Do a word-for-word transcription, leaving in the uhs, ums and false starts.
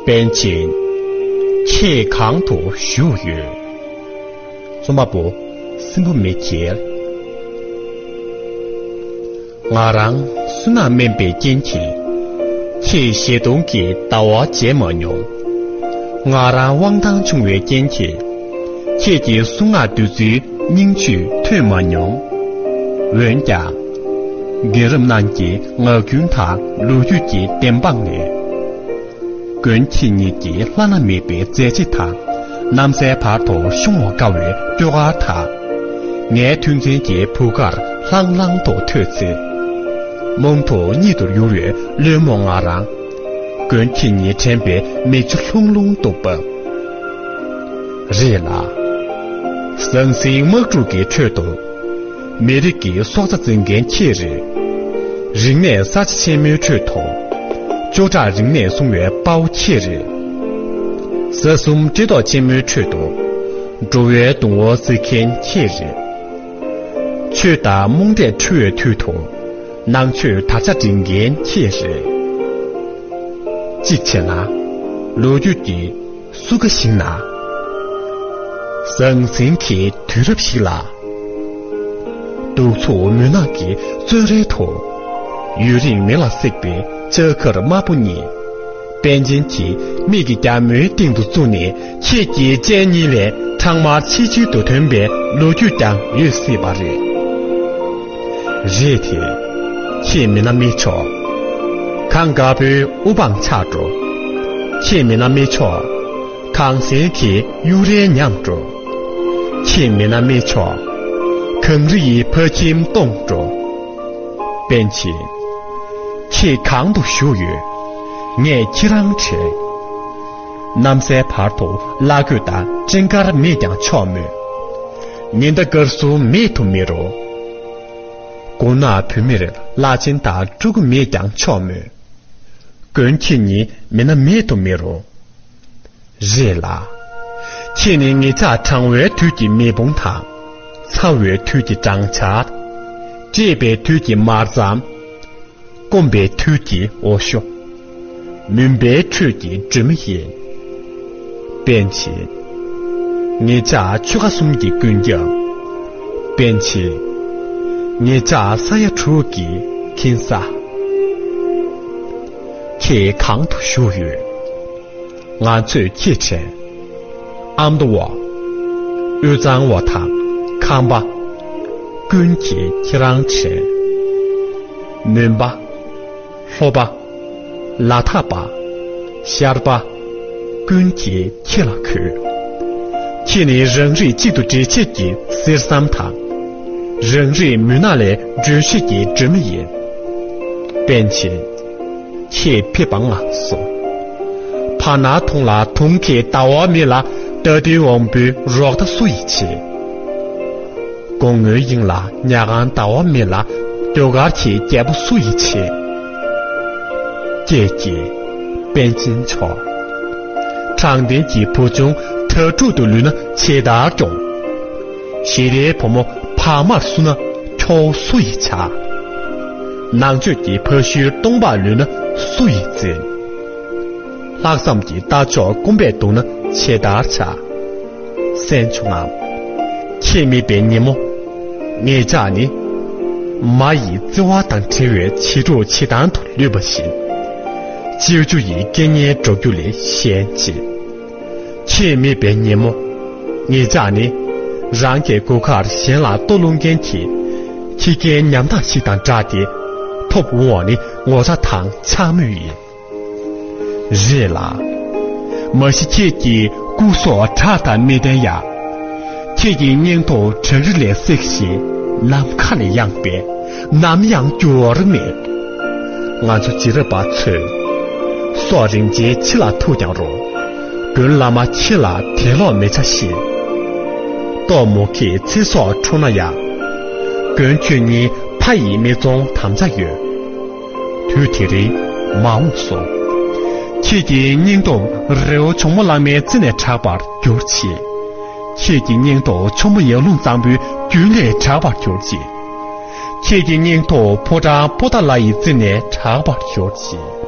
པཎ་ཆེན། ཁྱེད་གང་དུ་བཞུགས་ཡོད། རྩོམ་པ་པོ། སྲིན་པོ་མེ་ཁྱེར། ང་རང་བསོད་ནམས་དམན་པའི་རྐྱེན་གྱིས། ཁྱེད་ཞལ་གདོང་གི་ཟླ་བ་མཇལ་མ་མྱོང་། ང་རང་དབང་ཐང་ཆུང་བའི་རྐྱེན་གྱིས། ཁྱེད་ཀྱི་གསུང་ངག་བདུད་རྩིའི་སྙིང་བཅུད་ཐོས་མ་མྱོང་། འོན་ཀྱང་། རྒན་རབས་རྣམས་ཀྱི་ངག་རྒྱུན་དང་ལོ་རྒྱུས་ཀྱི་བདེན་དཔང་ནས། མགོན་ཁྱེད་ཉིད་ཀྱི་བླ་ན་མེད་པའི་མཛད་རྗེས་དང་། གནམ་སའི་བར་དུ་ཤོང་བར་དཀའ་བའི་སྐྱོ་གར་དང་། ངའི་ཐུགས་འཛིན་གྱི་བུ་གར་ལྷང་ལྷང་དུ་ཐོས་ཚེ། རྨོངས་དུ་གཉིད་དུ་ཡུར་བའི་བླུན་རྨོངས་ང་རང་། མགོན་ཁྱེད་ཉིད་དྲན་པའི་མིག་ཆུ་ལྷུང་ལྷུང་དུ་འབབ། རེད་ལ། ཟང་ཟིང་དམག་འཁྲུག་གི་ཁྲོད་དུ། མི་རིགས་ཀྱི་སྲོག་རྩ་འཛིན་མཁན་ཁྱེད་རེད། རིག་གནས་གསར་བརྗེ་ཆེན་མོའི་ཁྲོད་དུ། ཅོ་འདྲ་རིག་གནས་སྲུང་བའི་དཔའ་བོ་ཁྱེད་རེད། ས་གསུམ་སྤྲེལ་ཐོག་ཆེན་མོའི་ཁྲོད་དུ། འགྲོ་བའི་སྡུག་བསྔལ་སེལ་མཁན་ཁྱེད་རེད། ཆོས་དང་རྨོངས་དད་འཁྲུལ་བའི་དུས་དུ། ནང་ཆོས་དར་ཆ་སྒྲེང་མཁན་ཁྱེད་རེད། གཅིག་བྱས་ན། ལོ་རྒྱུས་ཀྱི་སྲུ་ཁ་ཞིག་ན། ཟང་ཟིང་གི་དུས་རབས་ཤིག་ལ། གདུག་རྩུབ་མུན་ནག་གི་བཙོན་རའི་ཐོག། ཡུན་རིང་མེ་ལ་བསྲེགས་པའི་ལྕགས་མཁར་དམར་པོ་གཉིས། པཎ་ཆེན་གྱི་མིག་གི་རྒྱ་མོའི་སྟེང་དུ་བཙུགས་ནས། ཁྱེད་ཀྱི་སྤྱན་གཉིས་ལས་ཁྲག་དམར་ཆིལ་ཆིལ་དུ་ཐོན་པའི་ལོ་རྒྱུས་ཀྱང་ཡོད་སྲིད་པ་རེད། རེད་དེ། ཁྱེད་མིན་ན་མི་ཆོག་གངས་དཀར་པོའི་དབུ་འཕང་ཆག་འགྲོ། ཁྱེད་མིན་ན་མི་ཆོག་གངས་སེང་གི་གཡུ་རལ་ཉམས་འགྲོ། ཁྱེད་མིན་ན་མི་ཆོག་གངས་རི་ཡི་ཕ་ཁྱིམ་སྟོངས་འགྲོ། པཎ་ཆེན། ཁྱེད་གང་དུ་བཞུགས་ཡོད། ངས་ཁྱེད་རང་དྲན། གནམ་སའི་བར་དུ་བླ་གོས་དང་སྤྲིན་དཀར་མེད་ཀྱང་ཆོག་མོད། ཉི་ཟླ་དཀར་གསུམ་མེད་དུ་མི་རུང་། དགུང་ན་བུད་མེད་བླ་ཆེན་དང་ཕྲུ་གུ་མེད་ཀྱང་ཆོག་མོད། མགོན་ཁྱེད་ཉིད་མིན་ན་མེད་དུ་མི་རུང་། རེད་ལ། ཁྱེད་ནི་ངེད་ཅག་གྲང་བའི་དུས་ཀྱི་མེ་དཔུང་དང་། ཚ་བའི་དུས་ཀྱི་སྦྲང་ཆར། བཀྲེས་པའི་དུས་ཀྱི་དམར་ཟམ། སྐོམ་པའི་དུས་ཀྱི་འོ་ཞོ། མུན་པའི་ཁྲོད་ཀྱི་སྒྲོན་མེ་ཡིན། པཎ་ཆེན། ངེད་ཅག་ཆོལ་ཁ་གསུམ་གྱི་ཀུན་ཁྱབ། པཎ་ཆེན། ངེད་ཅག་ས་ཡ་དྲུག་གི་ཁྱིམ་གསར། ཁྱེད་གང་དུ་བཞུགས་ཡོད། ང་ཚོས་ཁྱེད་དྲན། ཨ་མདོ་བ། དབུས་གཙང་བ་དང་ཁམས་པ། ཀུན་གྱིས་ཁྱེད་རང་དྲན། མོན་པ། ལྷོ་པ། ལ་དྭགས་པ། ཤར་པ། ཀུན་གྱིས་ཁྱེད་ལ་གུས། ཁྱེད་ནི་རང་རིགས་གཅིག་ཏུ་འདྲེས་བྱེད་ཀྱི་གསེར་ཟམ་དང་། རང་རིགས་མུན་ནག་ལས་སྒྲོལ་བྱེད་ཀྱི་སྒྲོན་མེ་ཡིན། པཎ་ཆེན། ཁྱེད་ཕེབས་པ་མངའ་སོང་། བར་སྣང་ཐུང་ལ་དུང་གི་ཟླ་བ་མེད་ལ། རྟ་བདུན་དབང་པོའི་རོགས་ཟླ་སུ་ཡིས་བྱེད། དགུང་སྔོན་དབྱིངས་ལ་ཉ་གང་ཟླ་བ་མེད་ལ། ཟློས་གར་གྱི་རྒྱལ་པོ་སུ་ཡིས་བྱེད། ཀྱེ་ཀྱེ། པཎ་ཆེན་མཆོག་དྲང་བདེན་གྱི་བུ་ཆུང་དྭ་ཕྲུག་ཏུ་ལུས་ན་ཇི་ལྟར་སྐྱོང་། ཞི་བདེའི་བུ་མོ་བག་མར་བསུ་ན་ཁྱོ་བོ་སུ་ཡིས་བྱ། ནང་ཆོས་ཀྱི་ཕ་ཤུལ་སྟོང་པར་ལུས་ན་སུ་ཡིས་འཛིན། ལྷག་བསམ་གྱི་རྟ་མཆོག་སྐོམ་པས་གདུང་ན་ཇི་ལྟར་བྱ། གསན་བྱུང་ངམ། ཁྱེད་མེད་པའི་ཉིན་མོ། ངེད་ཅག་ནི། མ་ཡི་བརྩེ་བ་དང་བྲལ་བའི་བྱིས་ཕྲུག་བྱེ་ཐང་དུ་ལུས་པ་བཞིན། ཅིའུ་ཅུ་ཡི་སྐད་སྙན་སྒྲོག་རྒྱུ་ལས་གཞན་ཅི། ཁྱེད་མེད་པའི་ཉིན་མོ། ངེད་ཅག་ནི། རང་གི་སྒོ་ཁར་གཞན་ལ་ལྟོ་སློང་མཁན་གྱི། ཁྱི་རྒན་ཉམ་ཐག་ཞིག་དང་འདྲ་སྟེ། ཐོབ་འོང་བ་ནི་ངོ་ཚ་དང་འཕྱ་སྨོད་ཡིན། རེད་ལ། མ་གཞི་ཁྱེད་ཀྱི་སྐུ་སྲོག་བྲག་དང་མི་ལྡན་ཡང་། ཁྱེད་ཀྱི་སྙིང་སྟོབས་བྲག་རི་ལས་བསྲེགས་ཤིང་ནམ་མཁའ་ལས་ཡངས་པས་ནམ་ཡང་འགྱུར་བ་མེད། ང་ཚོ་རྗེས་རབས་པ་ཚོས། སྲོག་རིན་ཆེན་ཕྱི་ལ་ཐུག་ཀྱང་རུང་། དགོན་བླ་མ་ཁྱེད་ལ་དད་ལོག་མི་བྱ་ཞིང་། ལྟོ་མུ་གེས་ཚེ་སྲོག་འཕྲོག་ན་ཡང་། མགོན་ཁྱོད་ཉིད་ཕ་ཡི་མི་བཙོང་དམ་བཅའ་ཡོད། དུས་དེ་རིང་མ་འོངས་སོ། ཁྱེད་ཀྱི་སྙིང་སྟོབས་རི་བོ་ཇོ་མོ་གླང་མའི་རྩེ་ནས་དྲག་པར་གྱུར་ཅིག་ཁྱེད་ཀྱི་སྙིང་སྟོབས་ཇོ་མོ་ཡར་ཀླུང་གཙང་པོའི་རྒྱུན་ལས་དྲག་པར་གྱུར་ཅིག་ཁྱེད་ཀྱི་སྙིང་སྟོབས་ཕོ་བྲང་པོ་ཏཱ་ལ་ཡི་རྩེ་ནས་དྲག་པར་གྱུར་ཅིག